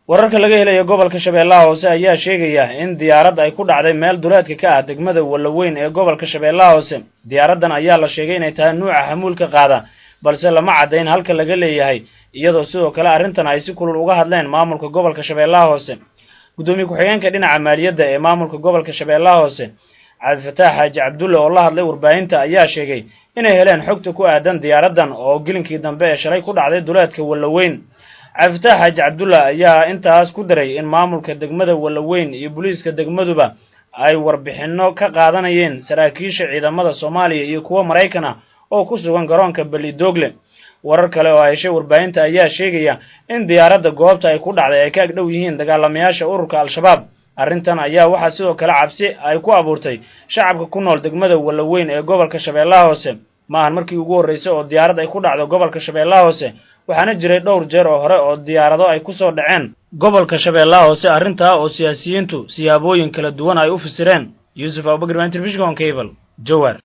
Wararka laga helaya gobolka Shabeellaha Hoose ayaa sheegaya in diyaarad ay ku dhacday meel duleedka ka ah degmada Wallaweyn ee gobolka Shabeellaha Hoose. Diyaaraddan ayaa la sheegay inay tahay nuuca xamuulka qaada, balse lama caddayn halka laga leeyahay, iyadoo sidoo kale arrintan ay si kulul uga hadleen maamulka gobolka Shabeellaha Hoose. Guddoomiye ku-xigeenka dhinaca maaliyadda ee maamulka gobolka Shabeellaha Hoose, Cabdifataax Xaaji Cabdulle, oo la hadlay warbaahinta ayaa sheegay inay heleen xogta ku aadan diyaaraddan oo gelinkii dambe ee shalay ku dhacday duleedka Wallaweyn. Cabdifataax Xaaji Cabdulla ayaa intaas ku daray in maamulka degmada Wallaweyn iyo booliiska degmaduba ay warbixinno ka qaadanayeen saraakiisha ciidamada Soomaaliya iyo kuwa Maraykan ah oo ku sugan garoonka Balidoogle. Warar kale oo ay heshay warbaahinta ayaa sheegaya in diyaaradda goobta ay ku dhacday ay ka agdhow yihiin dagaalamayaasha ururka Al-Shabaab. Arrintan ayaa waxaa sidoo kale cabsi ay ku abuurtay shacabka ku nool degmada Wallaweyn ee gobolka Shabeellaha Hoose. Ma ahan markii ugu horreysay oo diyaarad ay ku dhacdo gobolka Shabeellaha Hoose, waxaana jiray dhowr jeer oo hore oo diyaarado ay ku soo dhaceen gobolka Shabeellaha Hoose, arrintaa oo siyaasiyiintu siyaabooyin kala duwan ay u fasireen. Yuusuf Abubakar, Telefishinka Cable, Jowhar.